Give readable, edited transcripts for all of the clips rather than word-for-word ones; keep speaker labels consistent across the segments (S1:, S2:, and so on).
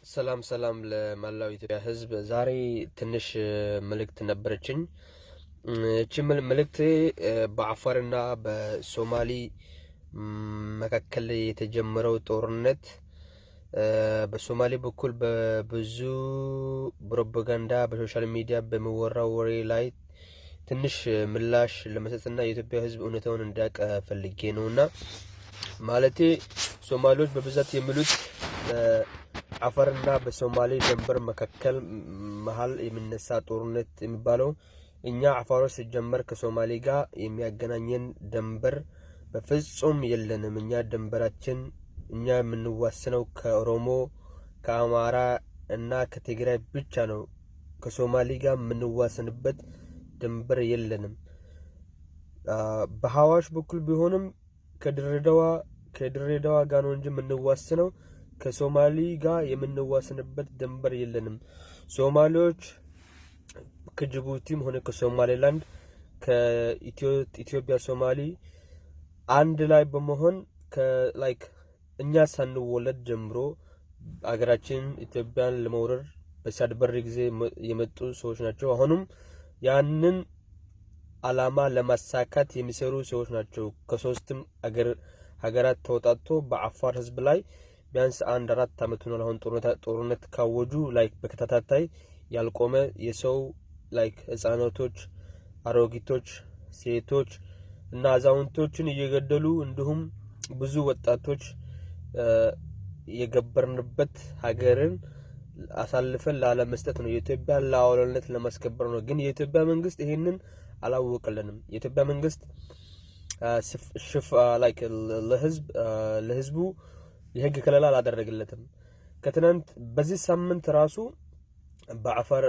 S1: ሰላም ሰላም ለመላው ኢትዮጵያ ሕዝብ። ዛሬ ትንሽ መልእክት ነበረችኝ። እቺ መልእክት በአፋርና በሶማሊ መካከል የተጀመረው ጦርነት በሶማሌ በኩል በብዙ ፕሮፓጋንዳ በ social media በሚወራው ወሬ ላይ ትንሽ ምላሽ ለመስጠትና የኢትዮጵያ ሕዝብ እውነታውን እንዲያውቅ ፈልጌ ነውና፣ ማለቴ ሶማሌዎች በብዛት የሚሉት በአፋርና በሶማሌ ድንበር መካከል መሀል የሚነሳ ጦርነት የሚባለው፣ እኛ አፋሮች ሲጀመር ከሶማሌ ጋር የሚያገናኘን ድንበር በፍጹም የለንም። እኛ ድንበራችን፣ እኛ የምንዋሰነው ከኦሮሞ፣ ከአማራ እና ከትግራይ ብቻ ነው። ከሶማሌ ጋር የምንዋሰንበት ድንበር የለንም። በሀዋሽ በኩል ቢሆንም ከድሬዳዋ ጋር ነው እንጂ የምንዋሰነው ከሶማሊ ጋር የምንዋሰንበት ድንበር የለንም። ሶማሌዎች ከጅቡቲም ሆነ ከሶማሌላንድ፣ ከኢትዮጵያ ሶማሊ አንድ ላይ በመሆን like እኛ ሳንወለድ ጀምሮ አገራችን ኢትዮጵያን ለመውረር በሲያድ ባሬ ጊዜ የመጡ ሰዎች ናቸው። አሁንም ያንን አላማ ለማሳካት የሚሰሩ ሰዎች ናቸው። ከሶስትም አገር ሀገራት ተውጣጥቶ በአፋር ህዝብ ላይ ቢያንስ አንድ 4 አመት ሆኗል። አሁን ጦርነት ካወጁ like በተከታታይ ያልቆመ የሰው like ህጻናቶች፣ አሮጊቶች፣ ሴቶች እና አዛውንቶችን እየገደሉ፣ እንዲሁም ብዙ ወጣቶች የገበርንበት ሀገርን አሳልፈን ላለመስጠት ነው። የኢትዮጵያ ሉዓላዊነት ለማስከበር ነው። ግን የኢትዮጵያ መንግስት ይሄንን አላወቀልንም። የኢትዮጵያ መንግስት ሽፍ like ለህዝቡ የህግ ከለላ አላደረገለትም። ከትናንት በዚህ ሳምንት ራሱ በአፋር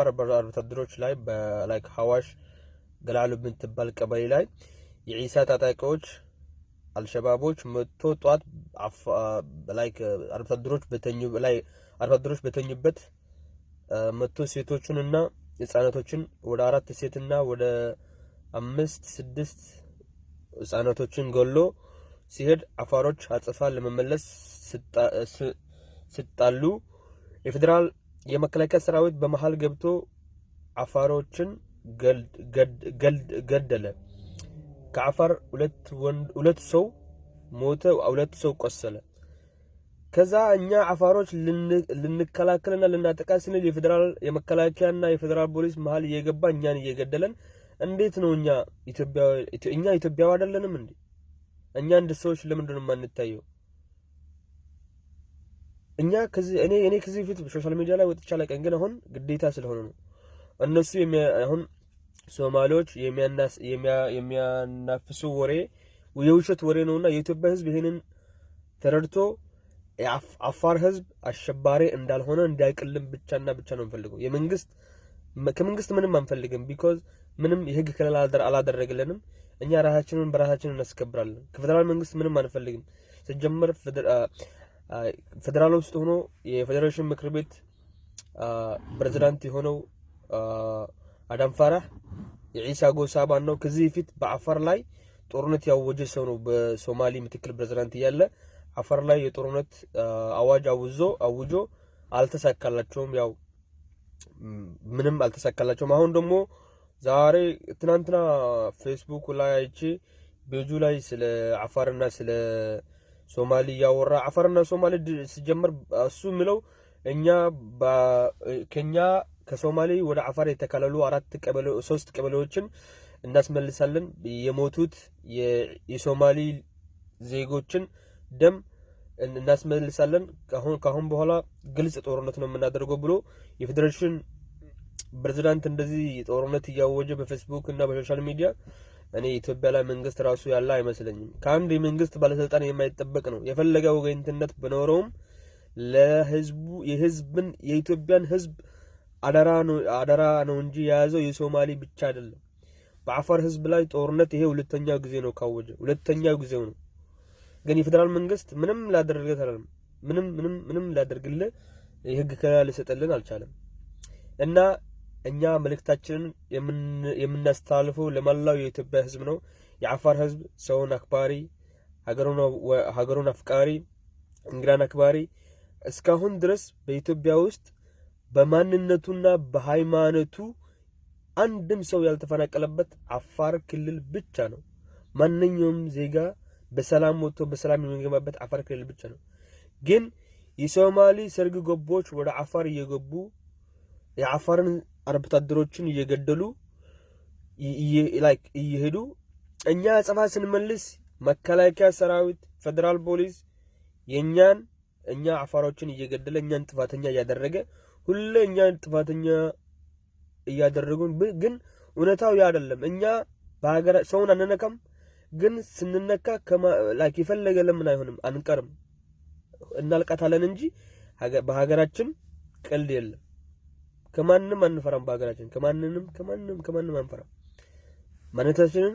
S1: አርብቶ አደሮች ላይ በ like ሀዋሽ ገላሉ የምትባል ቀበሌ ላይ የኢሳ ታጣቂዎች አልሸባቦች መጥቶ ጧት like አርብቶ አደሮች በተኙበት መጥቶ ሴቶቹንና ህጻናቶችን፣ ወደ አራት ሴትና ወደ አምስት ስድስት ህጻናቶችን ገሎ ሲሄድ፣ አፋሮች አጸፋ ለመመለስ ሲጣሉ የፌዴራል የመከላከያ ሰራዊት በመሀል ገብቶ አፋሮችን ገደለ። ከአፋር ሁለት ሰው ሞተ፣ ሁለት ሰው ቆሰለ። ከዛ እኛ አፋሮች ልንከላከልና ልናጠቃ ስንል የፌዴራል የመከላከያና የፌዴራል ፖሊስ መሀል እየገባ እኛን እየገደለን እንዴት ነው? እኛ ኢትዮጵያዊ አይደለንም እንዴ? እኛ እንደ ሰዎች ለምንድን ነው የማንታየው? እኛ ከዚህ እኔ ከዚህ በፊት social media ላይ ወጥቼ አላውቅም፣ ግን አሁን ግዴታ ስለሆነ ነው። እነሱ አሁን ሶማሌዎች የሚያናፍሱ ወሬ የውሸት ወሬ ነውና የኢትዮጵያ ሕዝብ ይሄንን ተረድቶ የአፋር ሕዝብ አሸባሪ እንዳልሆነ እንዲያውቅልን ብቻና ብቻ ነው የምፈልገው። ከመንግስት ምንም አንፈልግም። Because ምንም የህግ ከለላ አላደረግልንም። እኛ ራሳችንን በራሳችን እናስከብራለን። ከፌዴራል መንግስት ምንም አንፈልግም። ሲጀመር ፌዴራል ውስጥ ሆኖ የፌዴሬሽን ምክር ቤት ፕሬዝዳንት የሆነው አዳም ፋራህ የዒሳ ጎሳ አባል ነው። ከዚህ በፊት በአፋር ላይ ጦርነት ያወጀ ሰው ነው። በሶማሊ ምክትል ፕሬዝዳንት እያለ አፋር ላይ የጦርነት አዋጅ አውጆ አልተሳካላቸውም። ያው ምንም አልተሳካላቸውም። አሁን ደግሞ ዛሬ ትናንትና ፌስቡክ ላይ አይቼ ቤጁ ላይ ስለ አፋርና ስለ ሶማሊ እያወራ፣ አፋርና ሶማሊ ሲጀመር እሱ የሚለው እኛ ከኛ ከሶማሌ ወደ አፋር የተካለሉ አራት ቀበሌ ሶስት ቀበሌዎችን እናስመልሳለን፣ የሞቱት የሶማሊ ዜጎችን ደም እናስመልሳለን፣ ካሁን ካሁን በኋላ ግልጽ ጦርነት ነው የምናደርገው ብሎ የፌዴሬሽን ፕሬዝዳንት እንደዚህ ጦርነት እያወጀ በፌስቡክ እና በ social media፣ እኔ ኢትዮጵያ ላይ መንግስት ራሱ ያለ አይመስለኝም። ከአንድ የመንግስት ባለስልጣን የማይጠበቅ ነው። የፈለገ ወገንትነት በኖረውም ለህዝቡ የህዝብን የኢትዮጵያን ህዝብ አደራ ነው እንጂ የያዘው የሶማሌ ብቻ አይደለም። በአፋር ህዝብ ላይ ጦርነት ይሄ ሁለተኛው ጊዜ ነው ካወጀ፣ ሁለተኛው ጊዜው ነው። ግን የፌዴራል መንግስት ምንም ላደረገ አልቻለም። ምንም ምንም ምንም ላደርግልህ የህግ ከለላ ሊሰጥልን አልቻለም። እና እኛ መልእክታችንን የምናስተላልፈው ለመላው የኢትዮጵያ ህዝብ ነው። የአፋር ህዝብ ሰውን አክባሪ፣ ሀገሩን አፍቃሪ፣ እንግዳን አክባሪ፣ እስካሁን ድረስ በኢትዮጵያ ውስጥ በማንነቱና በሃይማኖቱ አንድም ሰው ያልተፈናቀለበት አፋር ክልል ብቻ ነው። ማንኛውም ዜጋ በሰላም ወጥቶ በሰላም የሚገባበት አፋር ክልል ብቻ ነው። ግን የሶማሊ ሰርግ ገቦች ወደ አፋር እየገቡ የአፋርን አርብቶ አደሮችን እየገደሉ like እየሄዱ እኛ አጸፋ ስንመልስ መከላከያ ሰራዊት፣ ፌዴራል ፖሊስ የኛን እኛ አፋሮችን እየገደለ እኛን ጥፋተኛ እያደረገ ሁሌ እኛን ጥፋተኛ እያደረጉን፣ ግን እውነታው ያ አይደለም። እኛ በሀገር ሰውን አንነካም፣ ግን ስንነካ like የፈለገ ለምን አይሆንም፣ አንቀርም፣ እናልቃታለን እንጂ በሀገራችን ቀልድ የለም። ከማንም አንፈራም። በሀገራችን ከማንንም ከማንም ከማንም አንፈራም። ማንነታችንን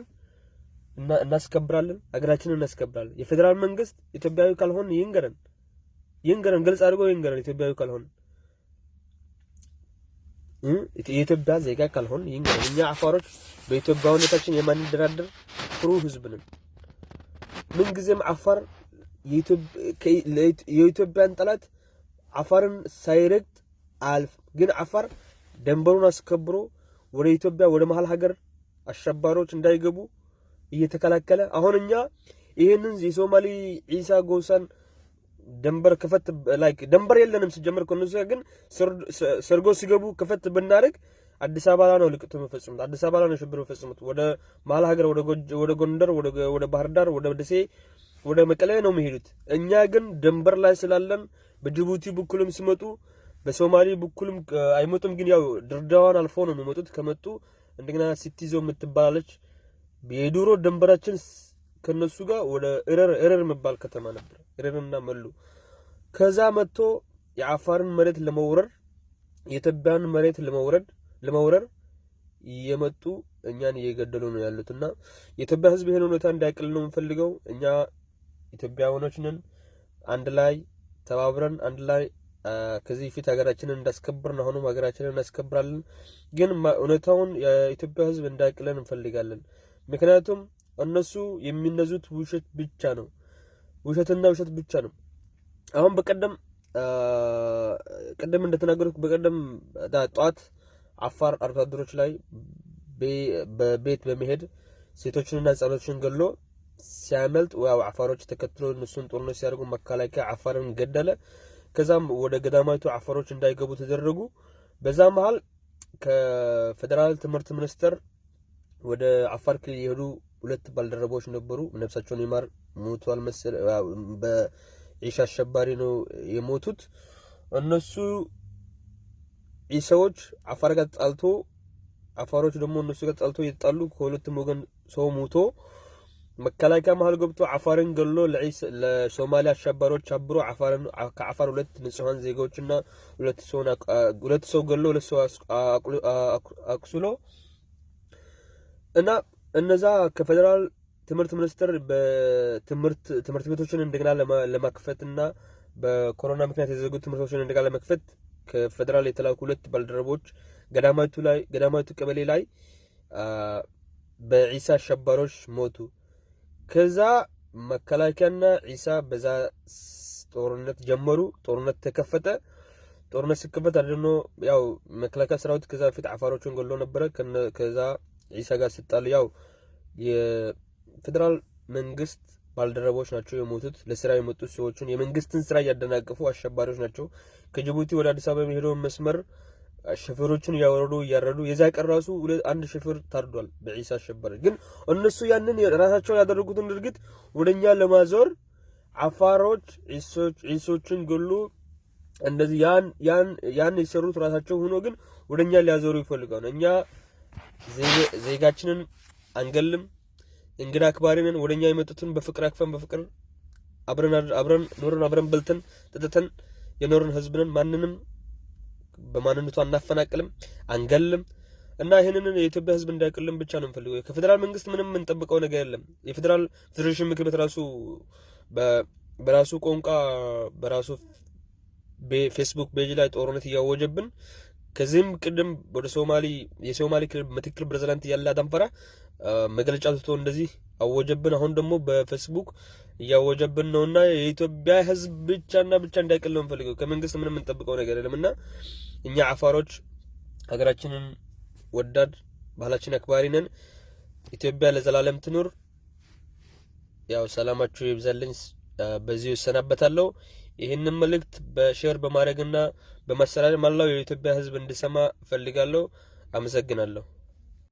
S1: እናስከብራለን፣ ሀገራችንን እናስከብራለን። የፌዴራል መንግስት ኢትዮጵያዊ ካልሆን ይንገረን፣ ይንገረን፣ ግልጽ አድርጎ ይንገረን። ኢትዮጵያዊ ካልሆን፣ የኢትዮጵያ ዜጋ ካልሆን ይንገረን። እኛ አፋሮች በኢትዮጵያዊነታችን የማንደራደር ኩሩ ህዝብ ነን። ምንጊዜም አፋር የኢትዮጵያን ጠላት አፋርን ሳይረግጥ አልፍ ግን አፋር ደንበሩን አስከብሮ ወደ ኢትዮጵያ ወደ መሀል ሀገር አሸባሪዎች እንዳይገቡ እየተከላከለ አሁን እኛ ይህንን የሶማሊ ዒሳ ጎሳን ደንበር ከፈት like ደንበር የለንም ሲጀምር ከነሱ ግን ሰርጎ ሲገቡ ከፈት ብናደርግ አዲስ አበባ ላይ ነው ልቅቱ የሚፈጽሙት። አዲስ አበባ ላይ ነው ሽብር የሚፈጽሙት። ወደ መሀል ሀገር ወደ ጎንደር፣ ወደ ባህር ዳር፣ ወደ ደሴ፣ ወደ መቀሌ ነው የሚሄዱት። እኛ ግን ደንበር ላይ ስላለን በጅቡቲ በኩልም ሲመጡ በሶማሌ በኩልም አይመጡም። ግን ያው ድሬዳዋን አልፎ ነው የሚመጡት። ከመጡ እንደገና ሲቲ ዞን የምትባላለች የድሮ ደንበራችን ከነሱ ጋር ወደ እረር እረር የሚባል ከተማ ነበር። እረርና መሉ ከዛ መጥቶ የአፋርን መሬት ለመውረር የኢትዮጵያን መሬት ለመውረር የመጡ እኛን እየገደሉ ነው ያሉትና የኢትዮጵያ ሕዝብ ይሄን ሁኔታ እንዳይቀል ነው የምንፈልገው። እኛ ኢትዮጵያውያኖች ነን። አንድ ላይ ተባብረን አንድ ላይ ከዚህ ፊት ሀገራችንን እንዳስከብርን አሁንም ሀገራችንን እናስከብራለን። ግን እውነታውን የኢትዮጵያ ሕዝብ እንዳይቅለን እንፈልጋለን። ምክንያቱም እነሱ የሚነዙት ውሸት ብቻ ነው፣ ውሸትና ውሸት ብቻ ነው። አሁን በቀደም ቅድም እንደተናገርኩ በቀደም ጠዋት አፋር አርሶ አደሮች ላይ በቤት በመሄድ ሴቶችንና ህጻኖችን ገሎ ሲያመልጥ ያው አፋሮች ተከትሎ እነሱን ጦርነት ሲያደርጉ መከላከያ አፋርን ገደለ። ከዛም ወደ ገዳማዊቱ አፋሮች እንዳይገቡ ተደረጉ። በዛ መሀል ከፌዴራል ትምህርት ሚኒስቴር ወደ አፋር ክልል የሄዱ ሁለት ባልደረቦች ነበሩ። ነፍሳቸውን ይማር ሞቷል መሰል በኢሻ አሸባሪ ነው የሞቱት። እነሱ ኢሳዎች አፋር ጋር ተጣልቶ አፋሮች ደግሞ እነሱ ጋር ተጣልቶ እየተጣሉ ከሁለቱም ወገን ሰው ሞቶ መከላከያ መሀል ገብቶ አፋርን ገሎ ለሶማሊያ አሸባሪዎች አብሮ አፋርን ከአፋር ሁለት ንጹሃን ዜጋዎችና ሁለት ሰው ገሎ ሁለት ሰው አቁስሎ እና እነዛ ከፌዴራል ትምህርት ሚኒስቴር በትምህርት ትምህርት ቤቶችን እንደገና ለመክፈትና በኮሮና ምክንያት የተዘጉ ትምህርቶችን እንደገና ለመክፈት ከፌዴራል የተላኩ ሁለት ባልደረቦች ገዳማዊቱ ላይ ገዳማዊቱ ቀበሌ ላይ በዒሳ አሸባሪዎች ሞቱ። ከዛ መከላከያና ዒሳ በዛ ጦርነት ጀመሩ። ጦርነት ተከፈተ። ጦርነት ሲከፈት አድኖ ያው መከላከያ ሰራዊት ከዛ በፊት አፋሮችን ገሎ ነበረ። ከዛ ዒሳ ጋር ሲጣል ያው የፌዴራል መንግስት ባልደረቦች ናቸው የሞቱት። ለስራ የመጡት ሰዎችን የመንግስትን ስራ እያደናቀፉ አሸባሪዎች ናቸው። ከጅቡቲ ወደ አዲስ አበባ የሚሄደውን መስመር ሾፌሮችን እያወረዱ እያረዱ የዛ ቀን ራሱ አንድ ሾፌር ታርዷል በዒሳ አሸባሪ። ግን እነሱ ያንን ራሳቸው ያደረጉትን ድርጊት ወደኛ ለማዞር አፋሮች ዒሶችን ገሉ እንደዚህ ያን ያን ያን የሰሩት ራሳቸው ሆኖ ግን ወደኛ ሊያዞሩ ይፈልጋሉ። እኛ ዜጋችንን አንገልም፣ እንግዳ አክባሪ ነን። ወደኛ የመጡትን በፍቅር አክፈን በፍቅር አብረን አብረን ኖረን አብረን በልተን ጠጥተን የኖርን ህዝብ ነን። ማንንም በማንነቱ አናፈናቅልም፣ አንገልም። እና ይህንን የኢትዮጵያ ህዝብ እንዳይቅልም ብቻ ነው የምፈልገው። ከፌዴራል መንግስት ምንም የምንጠብቀው ነገር የለም። የፌዴራል ፌዴሬሽን ምክር ቤት ራሱ በራሱ ቋንቋ በራሱ ፌስቡክ page ላይ ጦርነት እያወጀብን ከዚህም ቅድም ወደ ሶማሊ የሶማሊ ክልል ምክትል ፕሬዝዳንት ያለ አዳም ፋራ መግለጫ አውጥቶ እንደዚህ አወጀብን። አሁን ደግሞ በፌስቡክ እያወጀብን ነውና የኢትዮጵያ ሕዝብ ብቻና ብቻ እንዲያውቅልን ነው የምፈልገው። ከመንግስት ምንም የምንጠብቀው ነገር የለምና እኛ አፋሮች ሀገራችንን ወዳድ ባህላችን አክባሪ ነን። ኢትዮጵያ ለዘላለም ትኑር። ያው ሰላማችሁ ይብዛልኝ። በዚሁ እሰናበታለሁ። ይህንን መልእክት በ share በማድረግና በማሰራጨት መላው የኢትዮጵያ ሕዝብ እንዲሰማ እፈልጋለሁ። አመሰግናለሁ።